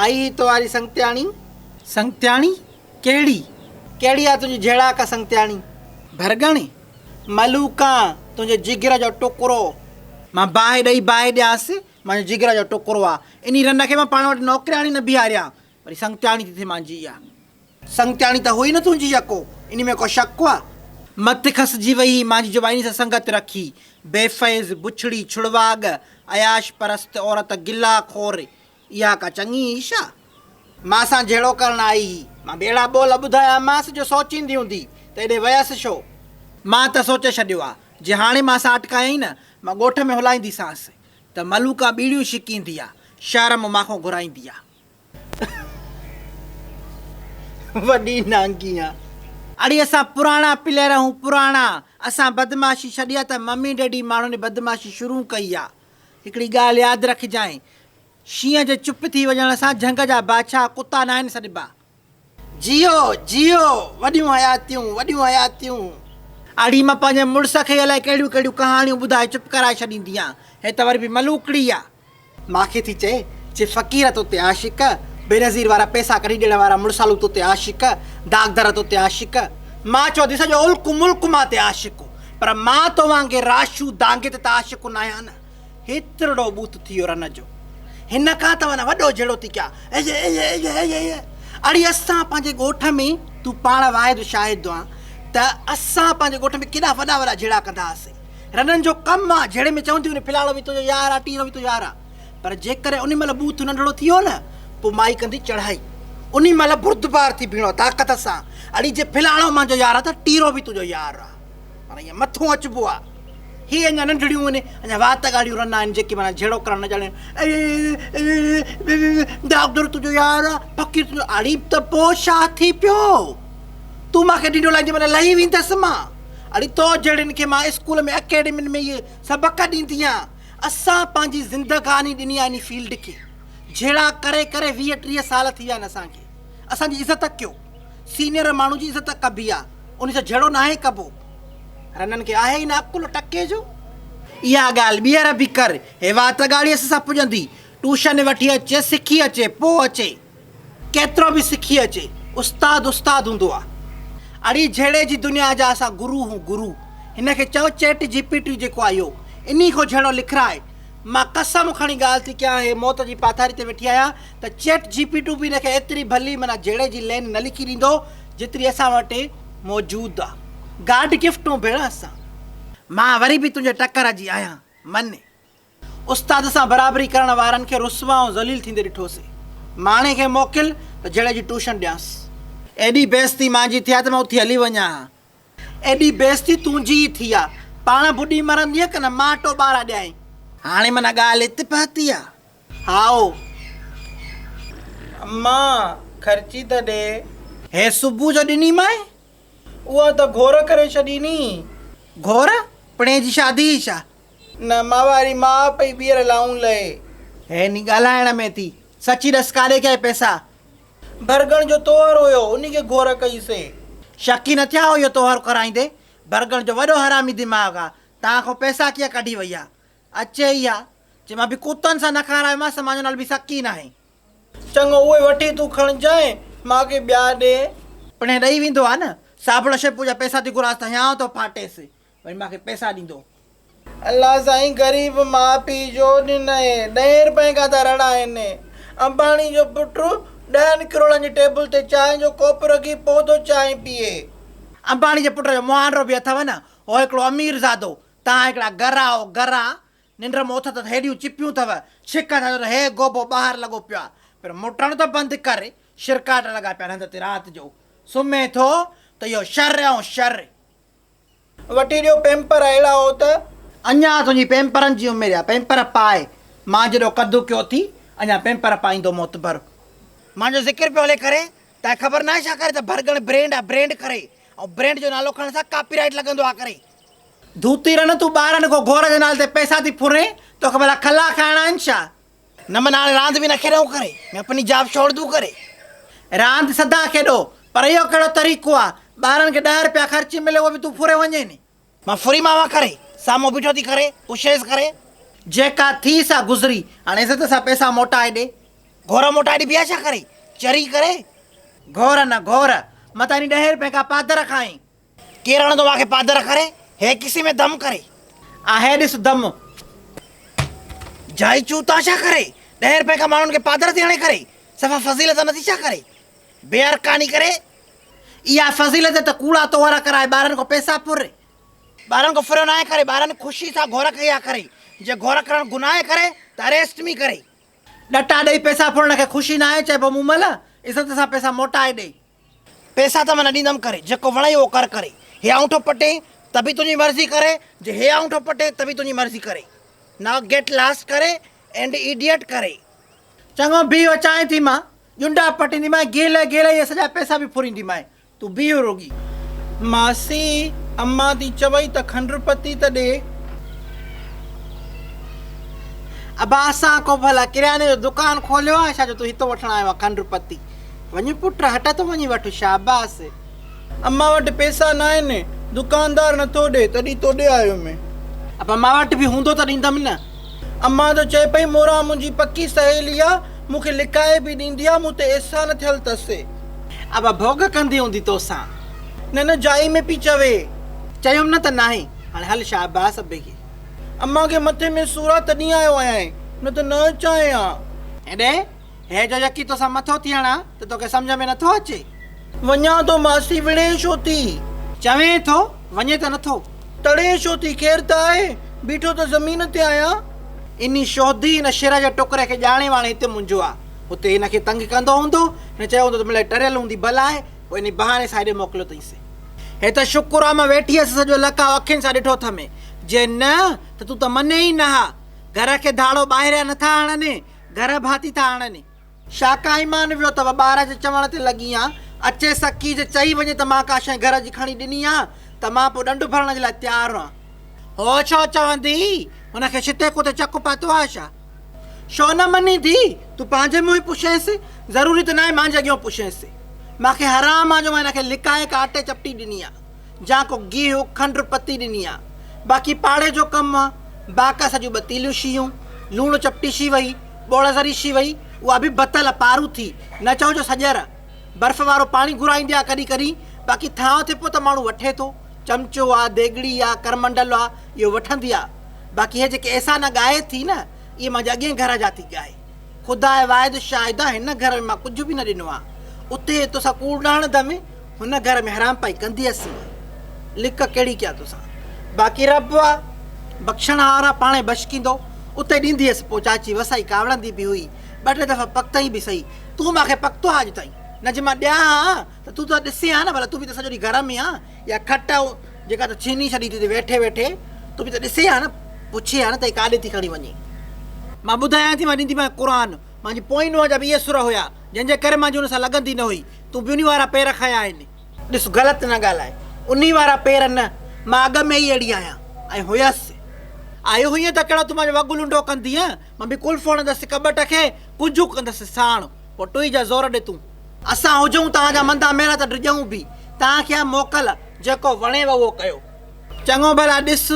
آئي هئي تو واري سنگتياڻي؟ سنگتياڻي؟ ڪهڙي؟ ڪهڙي آ تنهنجي جهڙاڪ سنگتياڻي؟ ڀرڳڻي؟ ملوڪان، تنهنجي جگر جو ٽڪرو. مان باهه ڏئي باهه ڏيانس، مانجو جگر جو ٽڪرو آ. انهي رن کي مان پاڻ وٽ نوڪرياڻي نه بيهاريان، وري سنگتياڻي ٿي ٿئي مانجي اها. سنگتياڻي ته هئي نه تنهنجي يڪو، انهي ۾ ڪو شڪ آ؟ مت کسجي وئي مانجي جو انهي سان سنگت رکي. بي فيض، بڇڙي، ڇڙواڳ، عياش پرست عورت، گلا خور، اها ڪا چڱي هئي ڇا؟ مان سان جهيڙو ڪرڻ آئي هئي. مان به اهڙا ٻول ٻڌايامانس جو سوچيندي هوندي ته ايڏي ويس ڇو؟ مان ته سوچي ڇڏيو آ، جي هاڻي مان سان اٽڪايائين نه، مان ڳوٺ ۾ هلائينديسانس ته ملوڪان ٻيڙيون ڇڪيندي آ، شهر مان ماکون گهرائيندي آ. وڏي نانگي آ. اڙي اسان پراڻا پليئر آهيون پراڻا، اسان بدمعاشي ڇڏي آ ته ممي ڊيڊي ماڻهن بدمعاشي شروع ڪئي آ. هڪڙي ڳالهه ياد رکجانء، شينهن جي چپ ٿي وڃڻ سان جهنگ جا بادشاهه ڪتا ناهن سڏبا. جيئو جيئو وڏيون حياتيون وڏيون حياتيون. اڙي مان پنهنجي مڙس کي الائي ڪهڙيون ڪهڙيون ڪهاڻيون ٻڌائي چپ ڪرائي ڇڏيندي آهيان. هي ته وري به ملوڪڙي آ. مان کي ٿي چئي، چي فقير تو تي عاشق، بينظير وارا پئسا ڪڍي ڏيڻ وارا مڙسالو تو تي عاشق، داغدر تو تي عاشق. مان چوان ٿي سڄو الڪ ملڪ مان تي عاشق، پر مان تو وانگي راشو دانگي تي ته عاشق ناهيان نه. هيترڙو ٻوٿ ٿي ويو رن جو. هن کان ته معنيٰ وڏو جهيڙو ٿي ڪيا. اڙي اسان پنهنجي ڳوٺ ۾ تون پاڻ واحد شاهد آن ته اسان پنهنجي ڳوٺ ۾ ڪيڏا وڏا وڏا جهيڙا ڪندا هئاسين. رنن جو ڪم آ جهيڙي ۾ چونديون آهن فلاڻو به تنهنجو يار آ ٽيڻو به تنهنجو يار آ پر جيڪڏهن انهي مهل ٻوٿ ننڍڙو ٿي ويو نه پوء مائي ڪندي چڙهائي انهي مهل بردبار ٿي بيهڻو آ طاقت سان اڙي جي فلاڻو مانجو يار آ ته ٽيرو به تنهنجو يار آ معنيٰ ائين مٿو اچبو آ هي اڃا ننڍڙيون آهن اڃا وات ڳاڙهيون رن آهن جيڪي معنيٰ جهيڙو ڪرڻ نه ڄاڻن ڊاڪٽر تنهنجو يار آ فقير تنهنجو اڙي ته پوء ڇا ٿي پيو تون مان کي ڏنڊو لائيندين معنيٰ لهي ويندس مان. اڙي تو جهڙين کي مان اسڪول ۾ اڪيڊمين ۾ اهي سبق ڏيندي آهيان. اسان پنهنجي زندگاني ڏني آهي انهي فيلڊ کي. جهيڙا ڪري ڪري 20 30 سال ٿي ويا آهن اسان کي. اسان جي عزت ڪيو. سينيئر ماڻهو جي عزت ڪبي آهي. انهي سان جهيڙو ناهي ڪبو. رنن کي آهي ئي نه عقل ٽڪي جو. اها ڳالهه ٻيهر به ڪر. هي وات ڳاڙهيس سان پڄندي. ٽيوشن وٺي اچي، سکي اچي، پوء اچي. ڪيترو به سکي اچي، استاد استاد هوندو آ. اڙي جهيڙي جي دنيا جا اسان گرو هون گرو. هن کي چئو چيٽ جي پي ٽي جيڪو آ اهو انهي کان جهيڙو لکرائي. مان قسم کڻي ڳالهه ٿي ڪيان هي موت جي پاٿاري تي ويٺي آهيان ته چيٽ جي پي ٽو به هن کي ايتري ڀلي معنيٰ جهيڙي جي لين نه لکي ڏيندو جيتري اسان وٽ موجود آ. گاڊ گفٽ هون ڀيڻ اسان. مان وري به تنهنجي ٽڪر جي آهيان. من. استاد سان برابري ڪرڻ وارن کي رسوا ۽ ذليل ٿيندي ڏٺوسين. ماڻي کي موڪل ته جهيڙي جي ٽيوشن ڏيانس. ايڏي بيعزتي مانجي ٿي آ ته مان اٿي هلي وڃان ها. ايڏي بيعزتي تنهنجي ئي ٿي آ. پاڻ ٻڏي مرندينء ڪه نه مان ٽوٻارا ڏيانء. هاڻي معنيٰ ڳالهه ات پهتي آ. هائو. امان، خرچي ته ڏي. هي صبح جو ڏني مانء. اها ته گهور ڪري ڇڏي ني. گهور؟ پڻهين جي شادي هئي ڇا؟ نه مان واري ماء پئي ٻيهر لائون لهي. هي ني ڳالهائڻ ۾ ٿي. سچي ڏس ڪاڏي ڪيائي پئسا؟ ڀرڳڻ جو توهر هيو انهي کي گهور ڪئي سي. شڪي نه ٿيا هو اهو توهر ڪرائيندي. ڀرڳڻ جو وڏو حرامي دماغ آ. توهان کان پئسا ڪيئن ڪڍي وئي آ. اچي ئي ها. چي مان به ڪتن سان نه کارايومانس ته مانجو نالو به سڪي ناهي. چڱو اهي وٺي تون کڻجانء، مان کي ٻيا ڏي. پڻهين ڏئي ويندو آ نه. صابڻ شيمپو جا پئسا ٿي گهرانس ته هيانء ٿو ڦاٽيس. وري مان کي پئسا ڏيندو. الله سائين غريب ماء پيء جو ڏنئي ڏهين رپين کان ٿا رڙائين. امباڻي جو پٽ ڏهن ڪروڙن جي ٽيبل تي چانهه جو ڪوپ رکي پوء ٿو چانهه پيئي. امباڻي جي پٽ جو مهانڊو به اٿئو نه. هو هڪڙو امير زادو، توهان هڪڙا گرا آهو گرا. ننڊ مان اٿ ته هيڏيون چپيون اٿئو، ڇڪ ٿا ته هي گوبو ٻاهر لڳو پيو آهي. پر مٽڻ ته بند ڪر، شرڪاٽ لڳا پيا آهن هنڌ تي رات جو سمهين ٿو ته اهو شر ۽ شر. وٺي ڏيو پيمپر اهڙا هو ته. اڃا تنهنجي پيمپرن جي عمر آ، پيمپر پاء. مان جيڏو قد ڪيو اٿي، اڃا پيمپر پائيندو معتبر. مانجو ذڪر پيو هلي ڪري، تانکي خبر ناهي ڇا ڪري ته ڀرڳڻ برينڊ آ، برينڊ ڪري ۽ برينڊ جو نالو کڻڻ سان ڪاپي رائيٽ لڳندو آ ڪري. ڌوتي رن تون ٻارن کان گهور جي نالي تي پئسا ٿي ڦرين، توکي ڀلا کلا کائڻا آهن ڇا؟ نه من هاڻي راند به نه کيڏئون ڪري، مين اپني جاب ڇوڙ دون ڪري. راند سدا کيڏو، پر اهو ڪهڙو طريقو آ، ٻارن کي ڏهه رپيا خرچي ملي اهو به تون ڦري وڃين. مان ڦري ماوا ڪري، سامهون بيٺو ٿي ڪري، تون شيز ڪري. جيڪا ٿي سا گذري، هاڻي عزت سان پئسا موٽائي ڏي. گهور موٽائي ڏبي آ ڇا ڪري؟ چري ڪري؟ گهور نه گهور، متان انهي ڏهين رپين کان پادر کائين. ڪير هڻندو مان کي پادر ڪري؟ هي کيسي ۾ دم ڪري. آ هي ڏس دم. جائي چوتا ڇا ڪري؟ ڏهين رپين کان ماڻهن کي پادر ٿي هڻي ڪري؟ صفا فضيلت نٿي ڇا ڪري؟ بي ارڪاني ڪري؟ اها فضيلت ته ڪوڙا توهرا ڪرائي ٻارن کان پئسا ڦر. ٻارن کان ڦريو ناهي ڪري، ٻارن خوشي سان گهور ڪئي آ ڪري. جي گهور ڪرڻ گناهه ڪري ته اريسٽ مي ڪري. ڏٽا ڏئي پئسا ڦرڻ کي خوشي ناهي چئبو مومل، عزت سان پئسا موٽائي ڏي. پئسا ته مان نه ڏيندم ڪري، جيڪو وڻئي اهو ڪر ڪري. هي آڱوٺو پٽين ته به تنهنجي مرضي ڪري، جي هي آڱوٺو پٽين ته به تنهنجي مرضي ڪري. Now get last ڪري اينڊ ايڊيٽ ڪري. چڱو بيهه اچانء ٿي مان، ڄنڊا پٽينديمانء، گيلهه گيلهه اهي سڄا پئسا به ڦرينديمانء. تون بيهه روڳي. ماسي، امان ٿي چوئي ته کنڊ پتي ته ڏي. ابا اسان ڪو ڀلا ڪرياني جو دڪان کوليو آهي ڇا جو تون هتو وٺڻ آيو آهين کنڊ پتي. وڃ پٽ هٽ تون وڃي وٺ شاباس. امان وٽ پئسا ناهن، دڪاندار نٿو ڏي تڏهن توڏي آيو مين. ابا مان وٽ به هوندو ته ڏيندم نه. امان ته چئي پئي موران منهنجي پڪي سهيلي آ، مون کي لڪائي به ڏيندي آ، مون تي احسان ٿيل تس. ابا ڀوڳ ڪندي هوندي توسان. نه نه جائي ۾ پئي چوي. چيم نه ته ناهي. هاڻي هل شاباس ابي کي. امان کي مٿي ۾ سور آ تڏهن آيو آهيانء نه ته نه اچانء ها. هيڏي هي جو يڪي توسان مٿو ٿي هڻان ته توکي سمجهه ۾ نٿو اچي. وڃان ٿو ماسي وڙهين ڇو ٿي. چوين ٿو وڃي ته نٿو. تڙين ڇو ٿي خير ته آهي بيٺو ته زمين تي آهيان. انهي شودي هن شر جي ٽڪري کي ڄاڻي واڻي هتي منجهيو آ. اتي هن کي تنگ ڪندو هوندو. هن چيو هوندو ته ملئي ٽريل هوندي ڀل آهي. پوء انهي بهاني سان هيڏي موڪليو اٿئينس. هي ته شڪر آ مان ويٺي هيس سڄو لقاء اکين سان ڏٺو اٿم. جي نه ته تون ته مڃين ئي نه ها. گهر کي ڌاڙو ٻاهريان نٿا هڻن، گهر ڀاتي ٿا هڻن. شاڪا ايمان ويو ته ٻار جي چوڻ تي لڳي آن. اچي سڪي جي چئي وڃي ته مان ڪا شيء گهر جي کڻي ڏني آ ته مان پوء ڏنڊ ڀرڻ جي لاء تيار آن. هوء ڇو چوندي؟ هن کي ڇتي ڪتي چڪ پاتو آ ڇا؟ شو نه مڃيندي؟ تون پنهنجي منهن پڇينس، ضروري ته ناهي مانجي اڳيون پڇينس. مان کي حرام آ جو مان هن کي لڪائي ڪا اٽي چپٽي ڏني آ، جا ڪو گيهه، کنڊ، پتي ڏني آ. باقي پاڙي جو ڪم آ، باڪس جون ٻه تيليون شيون، لوڻ چپٽي شي وئي، ٻوڙ ذري شي وئي، اها به بتل پارو ٿي، نه چئو جو سڄر. برف وارو پاڻي گهرائيندي آ ڪڏهن ڪڏهن، باقي ٿانء ٿئي پيو ته ماڻهو وٺي ٿو. چمچو آ، ديڳڙي آ، ڪرمنڊل آ، اهو وٺندي آ. باقي هي جيڪي احسان ڳائي ٿي نه، اهي مانجي اڳئين گهر جا ٿي ڳائي. خدا واحد شاهد آ، هن گهر ۾ مان ڪجهه به نه ڏنو آ. اتي توسان ڪوڙ نه هڻندم، هن گهر ۾ حرام پائي ڪنديس مان. لڪ ڪهڙي ڪيان توسان. باقي رب آ، بخشڻهار آ، پاڻهي بشڪيندو. اتي ڏينديس، پوء چاچي وسائي ڪاوڙندي به هئي. ٻه ٽي دفعا پڪتئين به سهي. تون مان کي پڪتو آ اڄ تائين. نه جي مان ڏيان ها ته تون ته ڏسين ها نه ڀلا تون به ته سڄو ڏينهن گهر ۾ آن. يا کٽ جيڪا تو ڇني ڇڏي ٿي ويٺي ويٺي تون به ته ڏسين ها نه پڇين ها نه ته هي ڪاڏي ٿي کڻي وڃين. مان ٻڌايان ٿي مان ڏينديمانء قرآن. مانجي پوئين نونهن جا به اهي سر هيا جنهن جي ڪري مانجي ان سان لڳندي نه هئي. تون به انهي وارا پير کنيا آهن. ڏس غلط نه ڳالهاء. انهي وارا پير نه. مان اڳ ۾ ئي اهڙي آهيان ۽ هيس. آيو هئين ته ڪهڙو تون مانجو وڳ لنڊو ڪندينء. مان به قلف هڻندس ڪٻٽ کي، ڪنجون ڪندس ساڻ. پوء ٽوئي جا زور ڏي تون. اسان هجون توهان جا مندا ميرا ته ڊڄون به. توهان کي آ موڪل، جيڪو وڻيو اهو ڪيو. چڱو ڀلا ڏس،